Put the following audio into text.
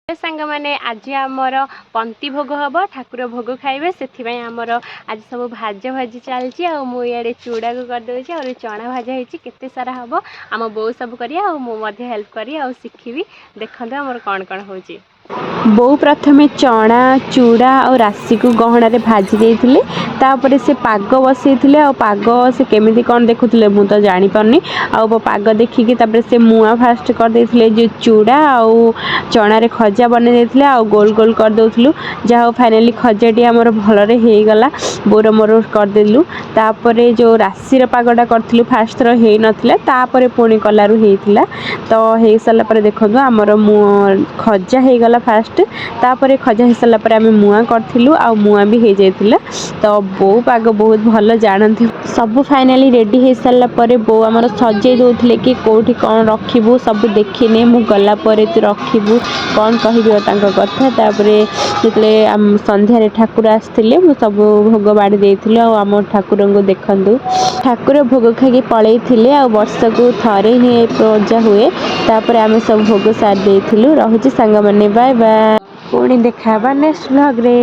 ସାଙ୍ଗମାନେ, ଆଜି ଆମର ପନ୍ତି ଭୋଗ ହେବ, ଠାକୁର ଭୋଗ ଖାଇବେ। ସେଥିପାଇଁ ଆମର ଆଜି ସବୁ ଭାଜା ଭାଜି ଚାଲିଛି। ଆଉ ମୁଁ ଇଆଡ଼େ ଚୁଡ଼ାକୁ କରିଦେଉଛି ଆଉ ଚଣା ଭଜା ହେଇଛି। କେତେ ସାରା ହେବ, ଆମ ବୋଉ ସବୁ କରିବା ଆଉ ମୁଁ ମଧ୍ୟ ହେଲ୍ପ କରି ଆଉ ଶିଖିବି। ଦେଖନ୍ତୁ ଆମର କ'ଣ କ'ଣ ହେଉଛି। ବୋଉ ପ୍ରଥମେ ଚଣା, ଚୁଡ଼ା ଆଉ ରାଶିକୁ ଗହଣାରେ ଭାଜି ଦେଇଥିଲେ। ତାପରେ ସେ ପାଗ ବସେଇଥିଲେ। ଆଉ ପାଗ ସେ କେମିତି କ'ଣ ଦେଖୁଥିଲେ, ମୁଁ ତ ଜାଣିପାରୁନି। ଆଉ ପାଗ ଦେଖିକି ତାପରେ ସେ ମୁଆଁ ଫାଷ୍ଟ କରିଦେଇଥିଲେ, ଯେଉଁ ଚୁଡ଼ା ଆଉ ଚଣାରେ ଖଜା ବନେଇ ଦେଇଥିଲେ ଆଉ ଗୋଲ ଗୋଲ କରିଦେଉଥିଲୁ। ଯାହା ହଉ, ଫାଇନାଲି ଖଜାଟି ଆମର ଭଲରେ ହେଇଗଲା। ବୋଉର ମୋର କରିଦେଲୁ। ତାପରେ ଯେଉଁ ରାଶିର ପାଗଟା କରିଥିଲୁ, ଫାଷ୍ଟ ଥର ହେଇନଥିଲା, ତାପରେ ପୁଣି କଲାରୁ ହେଇଥିଲା। ତ ହେଇସାରିଲା ପରେ ଦେଖନ୍ତୁ, ଆମର ଖଜା ହେଇଗଲା ଫାଷ୍ଟ। ତାପରେ ଖଜା ହେଇସାରିଲା ପରେ ଆମେ ମୁଆଁ କରିଥିଲୁ ଆଉ ମୁଆଁ ବି ହେଇଯାଇଥିଲା। ତ ବୋଉ ପାଗ ବହୁତ ଭଲ ଜାଣନ୍ତି। ସବୁ ଫାଇନାଲି ରେଡ଼ି ହେଇସାରିଲା ପରେ ବୋଉ ଆମର ସଜେଇ ଦେଉଥିଲେ କି କେଉଁଠି କ'ଣ ରଖିବୁ, ସବୁ ଦେଖିନେ, ମୁଁ ଗଲା ପରେ ତୁ ରଖିବୁ। କ'ଣ କହିବି ଆଉ ତାଙ୍କ କଥା। ତାପରେ ଯେତେବେଳେ ସନ୍ଧ୍ୟାରେ ଠାକୁର ଆସିଥିଲେ, ମୁଁ ସବୁ ଭୋଗ ବାଢ଼ି ଦେଇଥିଲୁ। ଆଉ ଆମ ଠାକୁରଙ୍କୁ ଦେଖନ୍ତୁ, ଠାକୁର ଭୋଗ ଖାଇକି ପଳେଇଥିଲେ। ଆଉ ବର୍ଷକୁ ଥରେ ହିଁ ଏ ପୂଜା ହୁଏ। ତାପରେ ଆମେ ସବୁ ଭୋଗ ସାରି ଦେଇଥିଲୁ। ରହୁଛି ସାଙ୍ଗମାନେ, ବାଏ ବାଏ। ପୁଣି ଦେଖା ହେବା ନେକ୍ସଟ ଭ୍ଲଗ୍ରେ।